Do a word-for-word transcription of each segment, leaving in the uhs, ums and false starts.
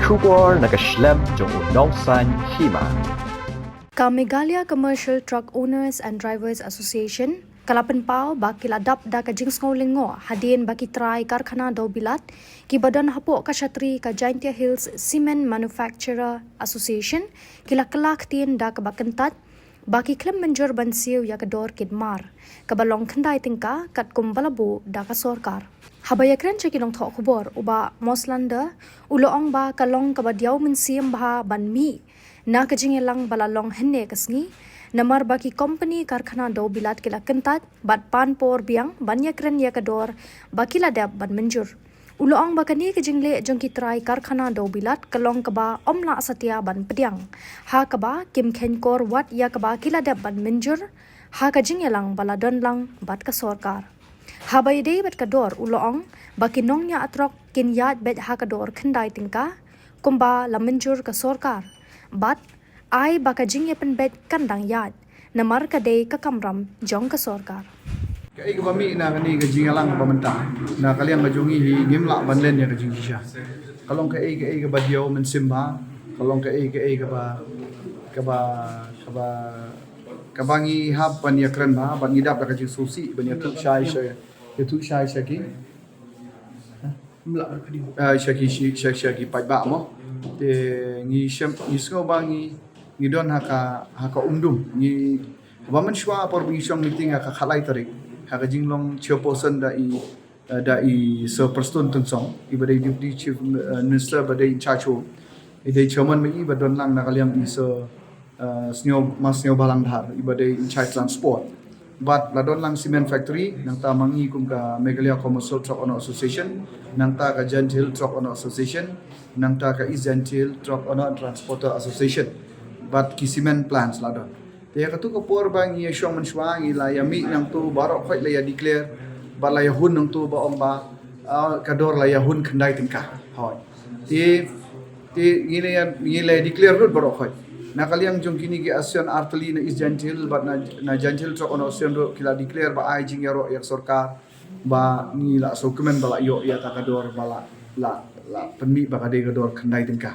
Khubor na ka shlem jong u nongsaiñ hima. Ka Meghalaya Commercial Truck Owners and Drivers Association ka la pynpaw ba ki la dap da ka jingsngew lyngngoh hadien ba ki trai karkhana dewbilat ki ba don hapoh ka shatri ka Jaintia Hills Cement Manufacturer Association ki la kylla ktien da kaba kyntait ba ki khlem mynjur ban siew ïa ka dor kit mar kaba long khyndai tyngka katkum ba la buh da ka sorkar. Haba ïakren sha ki nongthoh khubor, u Bah Moslanda u la ong ba ka long kaba diaw mynsiem bha ban mih na ka jingïalang ba la long hynne ka sngi, namar ba ki kompani karkhana dewbilat ki la kyntait bad pan por biang ban ïakren ïa ka dor ba ki la dep ban mynjur. U la ong ba kane ka jingleh jong ki trai karkhana dewbilat ka long kaba ym lah satia ban pdiang, ha kaba kim kheiñkor wat ïa kaba ki la dep ban mynjur ha ka jingïalang ba la don lang bad ka sorkar. Haba ïadei bad ka dor, u la ong ba ki nongñiah trok kin ïaid beit ha ka dor khyndai tyngka kumba la mynjur ka sorkar, bad ai ba ka jingïapynbeit kan dang ïaid namar ka dei ka kamram jong ka sorkar. Kaei kaba mih na kane ka jingïalang ba mynta, na ka liang ka jong ngi hi ngim lah ban len ïa ka jingshisha. Ka long kaei kaei kaba diaw mynsiem bha, ka long kaei kaei kaba, kaba, kaba, kaba ngi hap ban ïakren bha, ban ngi dap da ka jingsngewsih ban ïathuh shai sha, ïathuh shai sha ki, ah, sha ki, sha, sha, sha ki paidbah mo. Te ngi shem, ngi sngew ba ngi, ngi don ha ka, ha ka umdum. Ngi, ba mynshuwa por ba ngi shong meeting ha ka khatlai tarik, ha ka jinglong chairperson da i, eh, da i Sir Prestone Tynsong, i ba dei Deputy Chief, eh, Minister ba dei in charge, i dei chairman ma i ba don lang na ka liang i Sir, eh, Sniaw, Ma Sniawbhalang Dhar, i ba dei in charge transport. Bad la don lang cement factory, nangta ma ngi kum ka Meghalaya Commercial Truck Owner Association, nangta ka Jaintia Hill Truck Owner Association, nangta ka East Jaintia Hill Truck Owner and Transporter Association. Bad ki cement plants la don. Te ïa katu ka por ba ngi ïa shong mynshuwa ngi la ïa mih nangtu baroh khoit la ïa declare, bad la ïa hun nangtu ba ong ba, ah, ka dor la ïa hun khyndai tyngka. Hooid. Te, te ngi la ïa, ngi la ïa declare lut baroh khoit. Na ka liang jong kine ki association artylli na East Jaintia Hill bad na, na Jaintia Hill Truck Owner Association ruh ki la declare ba ai jingïaroh ïa ka sorkar ba ngi la sngewkmen ba la ïoh ïa kata ka dor ba la, la, la pynmih ba ka dei ka dor khyndai tyngka.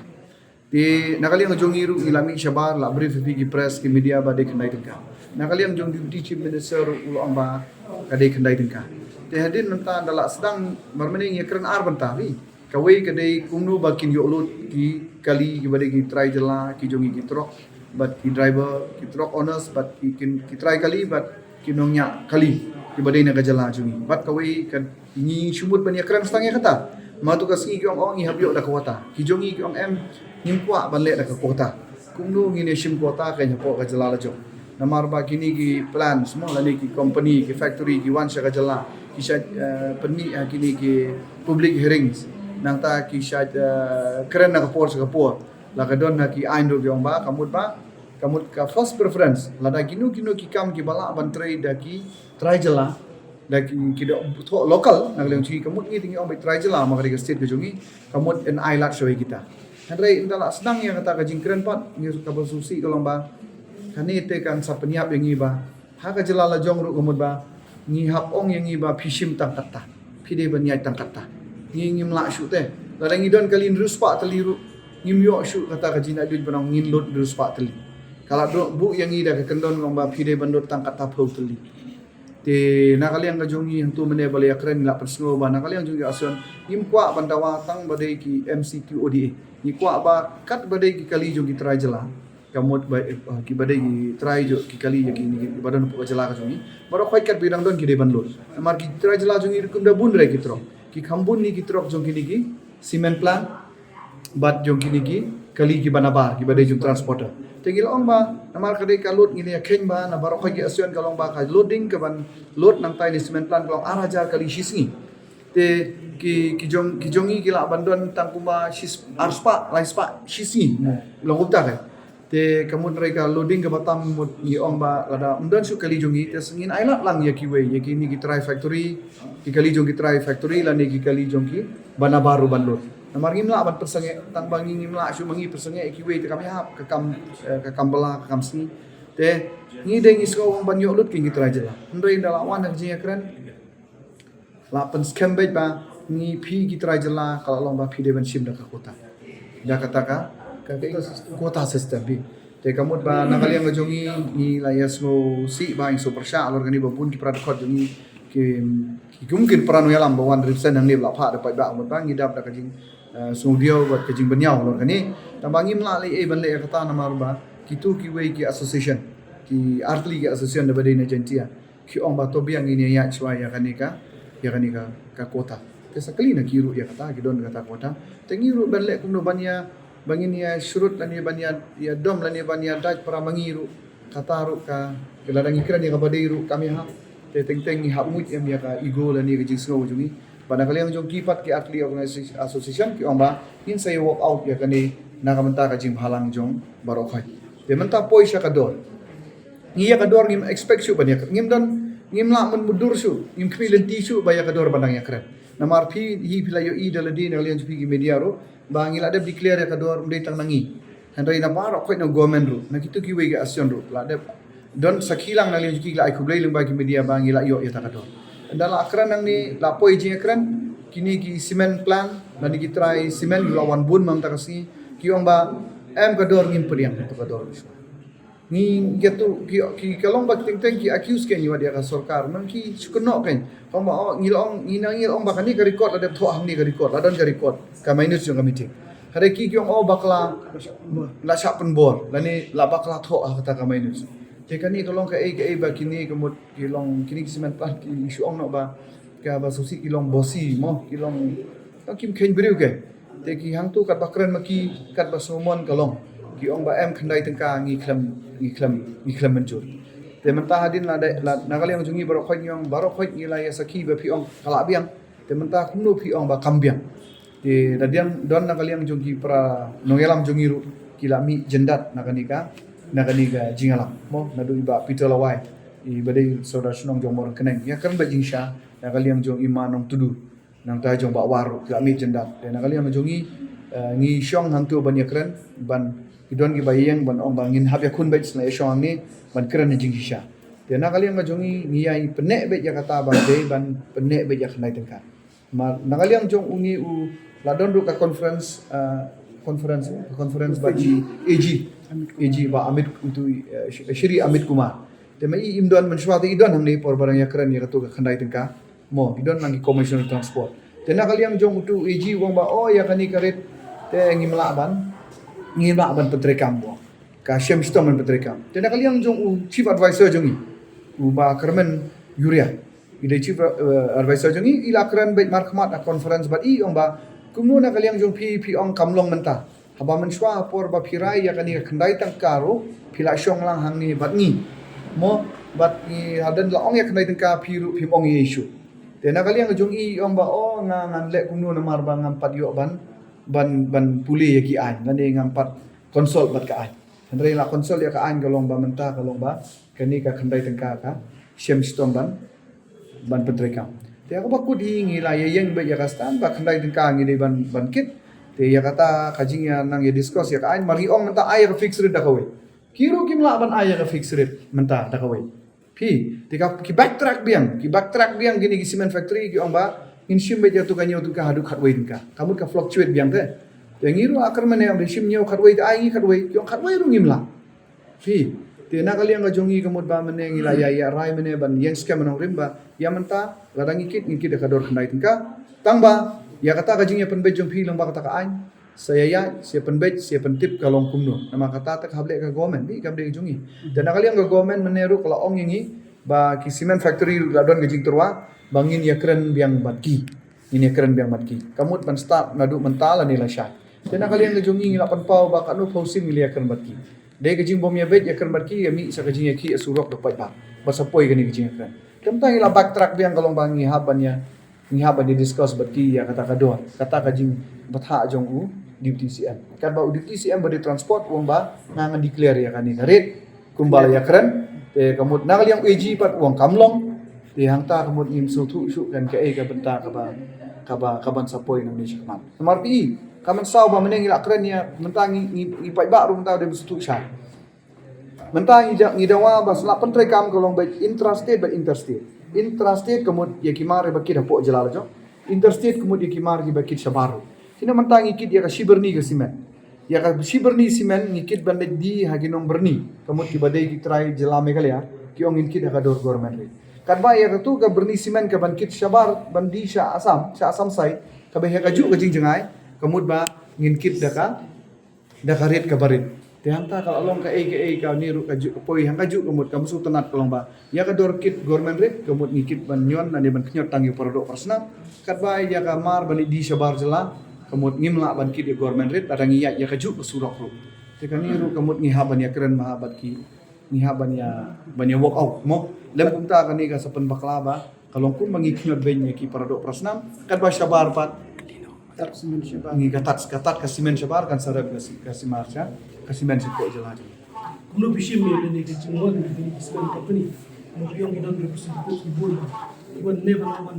Te na ka liang jong ngi ruh ngi la mih shabar la brief ïa phi ki press ki media ba dei khyndai tyngka. Na ka liang jong Deputy Chief Minister ruh u la ong ba ka dei khyndai tyngka. Te hadien mynta da la sdang mar mynne ngi ïakren ar bynta phi. Kawei ka dei kumno ba kin ïoh lut ki kali ki ba dei ki trai jylla ki jong ngi ki truck, bad ki driver, ki truck owners, bad ki, kin, ki trai kali, bad ki nongñiah kali ki ba dei na ka jylla jong ngi. Bad kawei ka ngi shu mut ban ïakren stang ïa kata. Ma tu ka sngi ki ong ong ngi hap ïoh da ka quota. Ki jong ngi ki ong em, ngim kwah ban leh da ka quota. Kumno ngin ïa shim quota ka ïa hapoh ka jylla la jong. Namar ba kine ki plants mo lane ki company, ki factory ki wan sha ka jylla, ki shait, eh, pynmih ha kine ki public hearings. Nangta ki shait, eh, kren na ka por sha ka por. La ka don ha ki aiñ ruh ki ong ba ka mut ba, ka mut ka first preference lada kino kino ki kam ki ba lah ban trei da ki trai jylla, da ki, ki da thoh local, na ka liang jong ngi ka mut ngi te ngi ong ba trai jylla ma ka dei ka state ka jong ngi, ka mut yn ai lad shawei kita. Hynrei ynda la sdang ïa kata ka jingkren pat ngi ka ba sngewsih ka long ba kane te kan sa pynïap ïa ngi ba ha ka jylla la jong ruh ka mut ba ngi hap ong ïa ngi ba phi shim tang katta, phi dei ban ïaid tang katta. Ngi ngim lah shuh te. Lada ngi don kali hynriew spah tylli ruh ngim ïoh shuh kata ka jingïaid ban ong ngin lut hynriew spah tylli. Ka la buh ïa ngi da ka kyndon ka ong ba phi dei ban lut tang katta phew tylli. Te na ka liang ka jong ngi hangtu mynne ba la ïakren ngi la pynsngew ba na ka liang jong ngi association ngim kwah ban dawa tang ba dei ki M C Q O D A. Ngi kwah ba kat ba dei ki kali jong ki trai jylla, ka mut ba, eh, ki ba dei ki trai jong ki kali jong ki, ki ba don hapoh ka jylla ka jong ngi, baroh khoit kat ba ki dang don ki dei ban lut. Namar ki trai jylla jong ngi ruh kim da bun re ki truck, ki kham bun ne ki truck jong kine ki cement plant, bad jong kine ki kali ki ba nabar, ki ba dei jong transporter. Te ngi la ong ba namar ka dei ka lut ngi la ïa kheiñ ba na baroh khoit ki association ka long ba ka loading ka ban load nangtai ne cement plant ka long ar hajar kali shi sngi. Te ki, ki jong, ki jong ngi ki lah ban don tang kumba shi, ar spah, lai spah shi sngi. Long kumta kai. Te ka mut hynrei ka loading ka ba tam mut ngi ong ba lada ym don shuh kali jong ngi te ngin ai lad lang ïa kiwei, ïa kine ki trai factory, ki kali jong ki trai factory lane ki kali jong ki ba nabar ruh ban lut. Namar ngim lah ban pynsangeh, tang ba ngi ngim lah shuh ma ngi pynsangeh ïa kiwei te kam ïahap ka kam, eh, ka kam bylla ka kam sngi. Te ngi dei ngi sngew ban ïoh lut ki ngi trai jylla. Hynrei ynda la wan ha ka jingïakren la pynskhem beit ba ngi phi ki trai jylla ka la long ba phi dei ban shim da ka quota. Da kata ka, ka, ka quota system phi. Te ka mut ba na ka liang ka jong ngi, ngi la ïa sngewsih ba ngi sngewpyrshah halor kane ba bun ki para dkhot jong ngi ki, ki kum ki para nongïalam ba wan represent hangne ba la phah da paidbah, ka mut ba ngi dap da ka jing, eh, sngewdiaw bad ka jingpynïaw halor kane. Tangba ngim lah leh ei ban leh ïa kata namar ba kito kiwei ki association, ki artylli ki association da ba dei na Jaintia, ki ong ba to biang ngin ïa ïaid shuwa ïa kane ka, ïa kane ka, ka quota. Te sa kylli na ki ruh ïa kata, ki don kata quota. Te ngi ruh ban leh kumno ban ïa, ba ngin ïa shrut lane ban ïa, ïa dom lane ban ïa dait para ma ngi ruh. Kata ruh ka, ka lada ngi kren ïa kaba dei ruh kam ïahap. Te teng teng ngi hap nguid em ïa ka ego lane ka jingsngew jong ngi. Ba na ka liang jong ki pat ki artylli organization, association ki ong ba ngin sa ïa work out ïa kane na ka bynta ka jingbhalang jong baroh khoit. Te mynta poi sha ka dor. Ngi ïa ka dor ngim expect shuh ban ïa, ngim don, ngim lah mynmudur shuh, ngim khmih lynti shuh ba ïa ka dor ban dang ïa kren. Namar phi hi phi la ïohi da lade na ka liang jong phi ki media ruh ba ngi la dep declare ïa ka dor ym dei tang na ngi. Hynrei na baroh khoit na government ruh, na kito kiwei ki association ruh la dep don sakhi lang na liang jong ki, la ai khublei lyngba ki media ba ngi la ïoh ïa ta ka dor. Ynda la kren nangne, la poi jingkren, kine ki cement plant lane ki trai cement la wan bun mynta ka sngi, ki ong ba em ka dor ngim pdiang, to ka dor. Ngi ïa tu ki, ki ka long ba teng teng ki accuse kein wat ïa ka sorkar, nang ki shu kynnoh kein. Ong ba, oh, ngi la ong, ngi nang ngi la ong ba kane ka record la dep thoh hangne ka record, la don ka record ka minutes jong ka meeting. Hynrei ki ki ong, oh, bakla la shah pynbor lane la bakla thoh ha kata ka minutes. Te kane ka long kaei kaei ba kine ka mut ki long, kine ki cement plant ki shu ong noh ba kaba sngewsih ki long bossy mo, ki long, long kim kheiñ briew kein. Te ki hangtu katba kren ma ki, katba sngewmon ka long, ki ong ba em khyndai tyngka ngi khlem, ngi khlem, ngi khlem mynjur. Te mynta hadien la dei, la, na ka liang jong ngi baroh khoit ngi ong, baroh khoit ngi la ïa sakhi ba phi ong ka la biang. Te mynta kumno phi ong ba kam biang? Te da diang don na ka liang jong ki para nongïalam jong ngi ruh ki la mih jyndat na kane ka, na kane ka jingïalam mo, naduh i Bah Peter Lawai, i ba dei sordar shnong jong Mawryngkneng, ïa kren beit jingshisha na ka liang jong i Ma Nongtudu. Nangta jong Bah War ruh ki la mih jyndat. Te na ka liang jong ngi, eh, ngi shong hangtu ban ïa kren, ban, ki don kiba ïeng ban ong ba ngin hap ïakhun beit, sngewbha ïa shong hangne ban kren jingshisha. Te na ka liang jong ngi, ngi ïa pyneh beit ïa kata ba dei ban pyneh beit ïa khyndai tyngka. Ma na ka liang jong une u, la don ruh ka conference, eh, conference, conference bad i AG, AG Bah Amit, itu, eh, Shri Amit Kumar. Te ma i im don mynshuwa te i don hangne por ba dang ïa kren ïa katu ka khyndai tyngka. Mo, ki don lang ki commercial transport. Te na ka liang jong utu AG u ong ba, oh, ïa kane ka rit te ngim lah ban, ngim lah ban pyntreikam mo. Ka shem shitom ban pyntreikam. Te na ka liang jong u chief advisor jong ngi, u Bah Kyrmen Uriah, i dei chief, eh, advisor jong ngi, i la kren beit markhmat ha conference bad i ong ba kumno na ka liang jong phi, phi ong kam long mynta. Haba mynshuwa ha por ba phi rai ïa kane ka khyndai tyngka ruh phi la shong lang hangne bad ngi. Mo, bad ngi hadien la ong ïa khyndai tyngka phi ruh phim ong ei ei shuh. Te na ka liang jong i ong ba, oh, nga ngan leh kumno namar ba ngam pat ïoh ban, ban, ban pule ïa ki aiñ, lane ngam pat consult bad ka aiñ. Hynrei la consult ïa ka aiñ ka long ba mynta ka long ba kane ka khyndai tyngka ka shem shitom ban, ban pyntreikam. Te ha kaba kut hi ngi la ïa ïeng beit ïa ka stand ba khyndai tyngka ngi dei ban, ban kit. Te ïa kata ka jingïa nang ïa discuss ïa ka aiñ, mar ngi ong mynta ai ïa ka fixed rate da kawei. Ki ruh kim lah ban ai ïa ka fixed rate mynta da kawei. Phi, te ka ki backtrack biang, ki backtrack biang kine ki cement factory, ki ong ba ngin shim beit ïa tu ka hynñiew tyngka haduh khatwei tyngka. Ka mut ka fluctuate biang te. Te ngi ruh a kyrmen ïa ong ba shim hynñiew khatwei te ai ngi khatwei, ki ong khatwei ruh ngim lah. Phi, te na ka liang ka jong ngi ka mut ba mynne ngi la ïa, ïa rai mynne ban ïeng skhem nongrim ba ïa mynta lada ngi kit, ngi kit da ka dor khyndai tyngka. Tang ba ïa kata ka jingïapynbeit jong phi lyngba kata ka aiñ, sa ïa ïaid, sa ïa pynbeit, sa ïa pyntip ka long kumno. Namar kata te ka hap leh ka government, dei kam dei ka jong ngi. Te na ka liang ka government mynne ruh ka la ong ïa ngi ba ki cement factory ruh la don ka jingtyrwa ba ngin ïa kren biang bad ki. Ngin ïa kren biang bad ki. Ka mut ban start naduh mynta lane lashai. Te na ka liang ka jong ngi ngi la pynpaw ba katno phew sien ngi la ïa kren bad ki. Dei ka jingbym ïa beit ïa kren bad ki, ïa mih sa ka jingïakhih ïa surok da paidbah ba sa poi kane ka jingïakren. Te mynta ngi la backtrack biang ka long ba ngi hap ban ïa, ngi hap ban ïa discuss bad ki ïa kata ka dor, kata ka jingbthah jong u Deputy CM. Katba u Deputy CM ba dei transport u ong ba nga ngan declare ïa kane ka rate kumba la ïakren. Te ka mut na ka liang u AG pat u ong kam long. Te hangta ka mut ngim sngewthuh shuh kan kaei ka bynta kaba, kaba, kaban sa poi nangne shakhmat. Namar phi, ka mynsaw ba mynne ngi la kren ïa, mynta ngi, ngi, ngi paidbah ruh mynta dei sngewthuh shai. Mynta ngi da, ngi dawa ba sa la pyntreikam ka long beit intrastate bad interstate. Intrastate ka mut ïa ki mar ba kit hapoh jylla la jong. Interstate ka mut ïa ki mar kiba kit shabar ruh. Kine mynta ngi kit ïa ka Shibyrnit ka cement. Ïa ka shi byrni simen ngi kit ban leit die ha ki nong byrni. Ka mut ki ba dei ki trai jylla Meghalaya, ki ong ngin kit ha ka dor government rate. Katba ïa katu ka byrni simen ka ban kit shabar ban die sha Assam, sha Assam side, kaba ïa ka juh ka jingjngai, ka mut ba ngin kit da ka da ka rate kaba rit. Te hangta ka la long kaei kaei kane ruh ka juh ka poi hangta ka juh ka mut ka mut shu tnat ka long ba ïa ka dor kit government rate ka mut ngi kit ban ñion lane ban kñiot tang ïa u paradoh parasnam. Katba ïa ka mar ban die shabar jylla ka mut ngim lah ban kit ïa government rate lada ngi ïaid ïa ka juh ka surok ruh. Te kane ruh ka mut ngi hap ban ïakren bha bad ki ngi hap ban ïa ban ïa work out mo. Lem kumta kane ka sa pynbakla ba ka long kumba ngi kñiot beiñ ïa ki paradoh parasnam katba shabar pat. Tat simen shabar. Ngi ka tat ka tat ka simen shabar kan sa rep ka si- ka simar sha ka simen sha ko jylla jong. Kumno phi shim ïa kane ka jingwan ka jingwan company? Mo phi ong ki don representative ki bun ba ki wan ne ban wan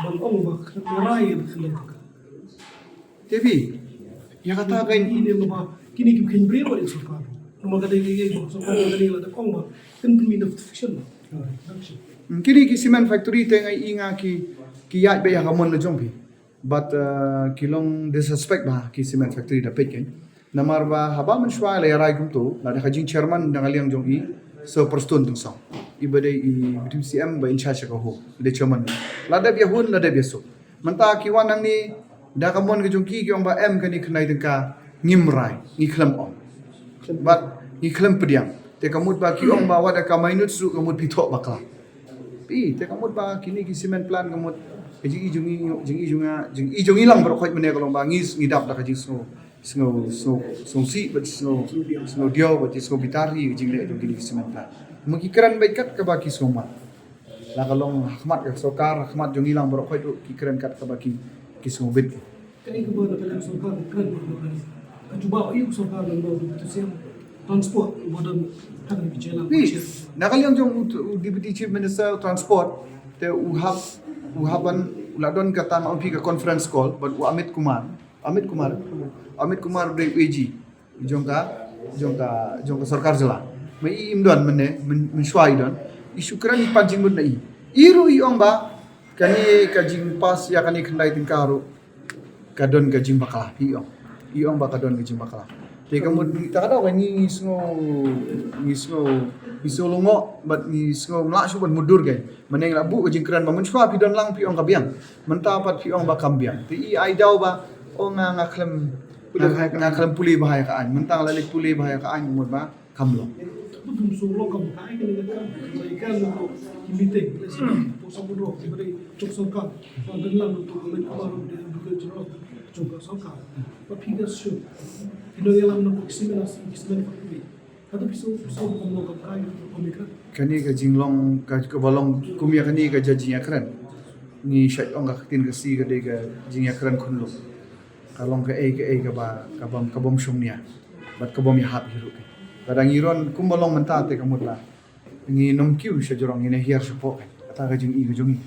ban ong ba ka rai ïa ka. Te phi ïa kata ka ïa ine ba kine kim khein briew ba ïa sorkar. Namar ka dei ka ïa ba sorkar ka dei la da ong ba kan pynmih notification. Kine ki cement factory te nga i nga ki ki ïaid ba ïa ka mon la jong phi. But uh, ki long disrespect ba ki cement factory da peit kein. Namar ba haba mynshuwa la ïa rai kumto, la da ka jing chairman da nga liang jong i, Sir Prestone Tynsong. I ba dei i deputy C M ba in charge ka ho, i dei chairman. La dep ïa hun, la dep ïa suk. Mynta ki wan nang ni da ka mon ka jong ki ki ong ba em kane khyndai tyngka ngim rai, ngi khlem ong. But ngi khlem pdiang. Te ka mut ba ki ong ba wat ka minute su ka mut phi thoh bakla. Pi, te ka mut ba kine ki cement plant ka mut ka jing i jong i jing i jong nga jing i jong i lang baroh khoit mynne ka long ba ngi ngi dap da ka jing sngew sngew sngew sngew si bad sngew sngew diaw bad sngew bitar hi ka jing le jong kine ki cement plant. Mo ki kren bad kat ka ba ki sngew mat. La ka long ha khmat ka sorkar ha khmat jong i lang baroh khoit ki kren kat ka ba ki ki sngew bit. Kaei kaba na ka liang sorkar ka kren bad ka, ka jubab aïu sorkar na ka bynta ka sien transport ba don ha ka jylla. Pi, na ka liang jong u, u Deputy Chief Minister Transport te u hap u hap ban u la don ka tang on phi ka conference call bad u Amit Kumar. Amit Kumar. Amit Kumar u dei u A G jong ka jong ka jong ka sorkar jylla. Ma i im don mynne mynshwa i don. I shu kren i pan jingmut na i. I ruh i ong ba kane ka jingpass ïa kane khyndai tyngka ruh ka don ka jingbakla, i ong. I ong ba ka don ka jingbakla. Te ka mut ta ka daw ka ngi ngi sngew ngi sngew ngi sngew lyngngoh bad ngi sngew mlah shuh ban mutdur ka. Mynne ngi la buh ka jingkren ba mynshuwa phi don lang phi ong ka biang. Mynta pat phi ong ba kam biang. Te i ai daw ba ong nga nga khlem nga khlem pule bha ïa ka aiñ. Mynta la leh pule bha ïa ka aiñ mut ba kam long. Bun sung lo kam kai ka ni ka kam. Sa ikan lo ko ki meeting. Let's say, to sa bun ro ki bari chok sorkar. Ba dan lang lo to ko le ko ba ro de bu ke chok chok sorkar. Ba phi ga shu. Ino ya lam no ko kismen as kismen ko ki. Ka to phi so so kam lo kam kai ko mi ka. Kane ka jinglong ka ka ba long kum ïa kane ka jingïakren. Ngi shait ong ka ktien ka si ka dei ka jingïakren khunlung. Ka long kaei kaei kaba ka bym ka bym shongnia bad ka bym ïahap hi ruh. Lada ngi run kumba long mynta te ka mut ba ngi nym kiew sha jrong, ngi na hiar shapoh kata ka jingi ka jong ngi.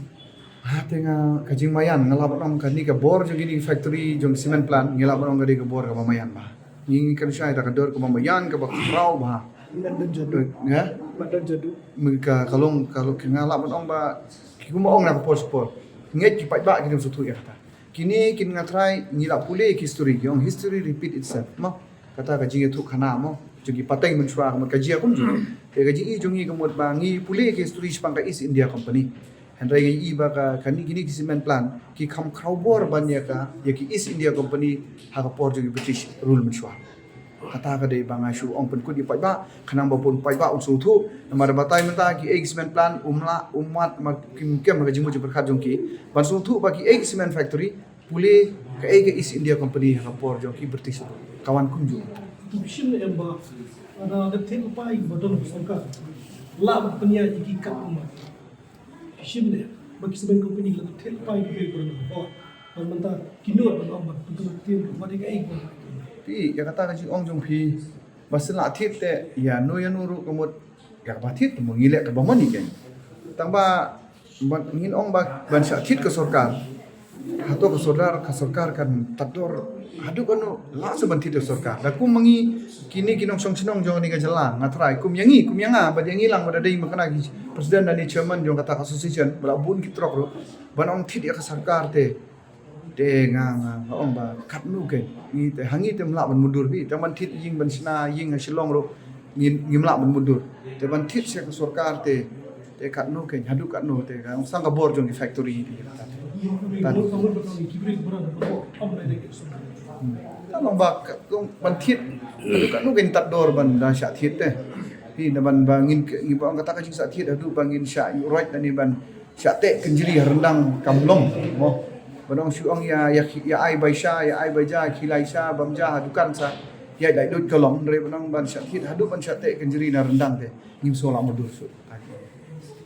Ha te nga ka jingmaïan nga lah ban ong kane ka bor jong kine factory jong cement plant ngi lah ban ong ka dei ka bor kaba maïan bha. Ngi ngi kynshai da ka dor kaba maïan kaba khraw bha. Madan jadu. Ya? Madan jadu. Mynta ka long ka long nga lah ban ong ba ki kumba ong na ka por por. Ngeit ki paidbah ki nym sngewthuh ïa kata. Kine kin nga trai ngi la pule ki history, ki ong history repeat itself. Mo, kata ka jingïathuh khana mo, jong ki pateng mynshuwa ka mut ka jia kumjuh. Te ka jingi jong ngi ka mut ba ngi pule ki history shaphang ka East India Company. Hynrei ngi i ba ka kane kine ki cement plant ki kham khraw bor ban ïa ka ïa ki East India Company ha ka por jong ki British rule mynshuwa. Kata ka dei ba nga shu ong pynkut ïa paidbah khnang ba pun paidbah un sngewthuh. Namar ba batai mynta ki ei ki cement plant um lah um mat ma kim kem ka jingmut jingpyrkhat jong ki ban sngewthuh ba ki ei ki cement factory pule ka ei ka East India Company ha ka por jong ki British ka wan kumjuh. Tu bishim ne em ba ada ada thil pai ba don sorkar la ba pynïaid ïa ki kat ummat. Shim ne ba ki cement company la thil pai ki bor na bor. Ban mynta ki nud ban ong ban pyntu tin ba dei ka ei ba. Phi ïa kata ka jingong jong phi ba sila thit te ïa no ïa no ruh ka mut ïa kaba thit mo ngi leh kaba mon ïa kein. Tang ba ban ngin ong ba ban sha thit ka sorkar. Hato ka sorkar ka sorkar kan tatdor haduh kano la sa ban thit ka sorkar. Da kum ma ngi kine ki nongshong shnong jong kane ka jylla nga trai kum ïa ngi kum ïa nga ba ïa ngi lang ba da dei ma kane ki president da ni chairman jong kata ka association ba la bun ki trok ruh. Ban ong thit ïa ka sorkar te Te nga nga nga ong ba katno kein. Ngi te ha ngi te ym lah ban mutdur phi. Te ban thied ïing ban shna ïing ha Shillong ruh ngim ngim lah ban mutdur. Te ban thied sha ka sorkar te te katno kein, haduh katno te ka ong sa ka bor jong ki factory te. Te Hmm. Ka long ba ka long ban thied haduh katno kein tad dor ban da shah thied te. Phi na ban ba ngin ke- ngi ba ong kata ka jingshah thied haduh ba ngin shah ïuh roit lane ban shah teh kynjri ha ryndang kam long mo. Ban ong shu ong ïa ïa ai bai sha ïa ai bai ja khie lai sha bam ja ha dukan sa ïa lai dut ka long re ban ong ban shah thied haduh ban shah teh kynjri na ryndang te ngim shu lah mutdur shuh.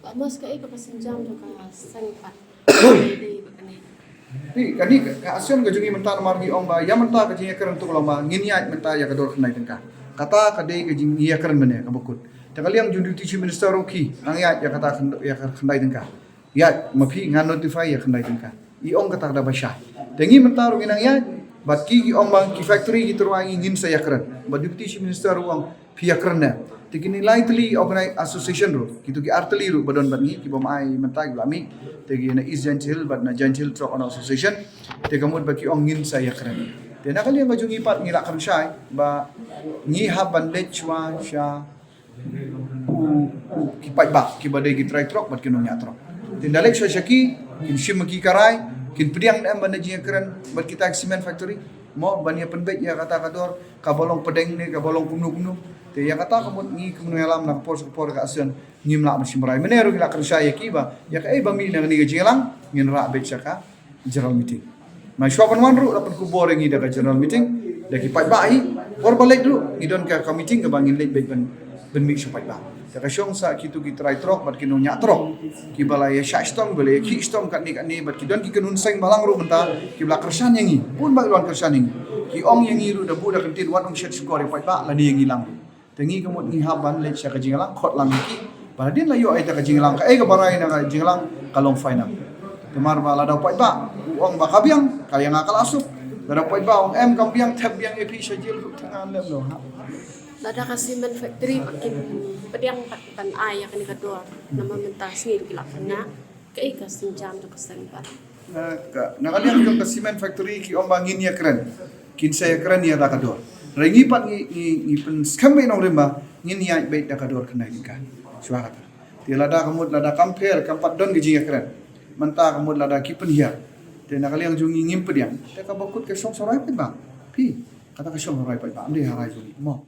Ba mos kaei kaba synjam jong ka seng pat. Dei ba kane. Phi kane ka action ka jong ngi mynta namar ngi ong ba ïa mynta ka jingïakren tu ka long ba ngin ïaid mynta ïa ka dor khyndai tyngka. Kata ka dei ka jingïakren mynne kaba kut. Te ka liang jong Deputy Chief Minister ruh ki nang ïaid ïa kata khyn- ïa ka khyndai tyngka. Ïaid ma phi ngan notify ïa khyndai tyngka. I ong kata ka da ba sha. Te ngi mynta ruh ngi nang ïaid bad ki ki ong ba ki factory ki tyrwa ngi ngin sa ïakren. Bad Deputy Chief Minister ruh ong phi ïakren ne. Te kine lai tylli organi- association ruh kitu ki ar tylli ruh ba don bad ngi ki bym ai mynta ki ba la mih. Te ki na East Jaintia Hills bad na Jaintia Hills Truck Owners Association. Te ka mut ba ki ong ngin sa ïakren. Te na ka liang ka jong ngi pat ngi la kren shai ba ngi hap ban leit shuwa sha u u ki paidbah ki ba dei ki trai trok bad ki nongñiah trok. Te ynda leit shuwa sha ki kin shim ma ki ka rai kin pdiang ne em ban da jingïakren bad kita ki cement factory mo ban ïa pynbeit ïa kata ka dor ka ba long pdeng ne ka ba long kumno kumno. Te ïa kata ka mut ngi kum nongïalam na ka por sha ka por ka action ngim lah ban shim rai mynne ruh ngi la kren shai ïa ki ba ïa kaei ba mih na kane ka jingïalang ngin rah beit sha ka general meeting. Mai shuwa ban wan ruh la pynkupbor ïa ngi da ka general meeting da ki paidbah hi por ba leit ruh ngi don ka ka meeting ka ba ngin leit beit ban ban mih sha paidbah. Da ka shong sa kitu ki trai trok bad ki nongñiah trok ki ba la ïa shah shitom ba la ïa khih shitom katne katne bad ki don ki kynhun seng balang ruh mynta ki ba la kyrshan ïa ngi bun ba ki wan kyrshan ïa ngi ki ong ïa ngi ruh da buh da kyntien wat ong shet shkor ïa paidbah lane ïa ngi lang ruh. Te ngi ka mut ngi hap ban leit sha ka jingïalang khot lang ki ba la dien la ïoh ai ta ka jingïalang kaei ka ba rai na ka jingïalang ka long final. Te mar ba la dau paidbah u ong ba ka biang ka ïa nga ka la suk la dau paidbah ong em kam biang thep biang ïa phi sha jil ruh te ngan lem lo ha. Lada ka cement factory ba kin pdiang pat ban ai ïa kane ka dor namar mynta sngi ruh ki la pynah kaei ka synjam jong ka seng pat. Na ka na ka liang jong ka cement factory ki ong ba ngin ïakren kin sa ïakren ïa da ka dor. Hynrei ngi pat ngi ngi ngi pynskhem beit nongrim ba ngin ïaid beit da ka dor khyndai tyngka. Shuwa kata. Te lada ka mut lada kam pher kam pat don ka jingïakren. Mynta ka mut lada ki pynhiar. Te na ka liang jong ngi ngim pdiang. Te ka ba kut ka shong sa rai paidbah. Phi kata ka shong sa rai paidbah. Ym dei ha rai jong ngi mo.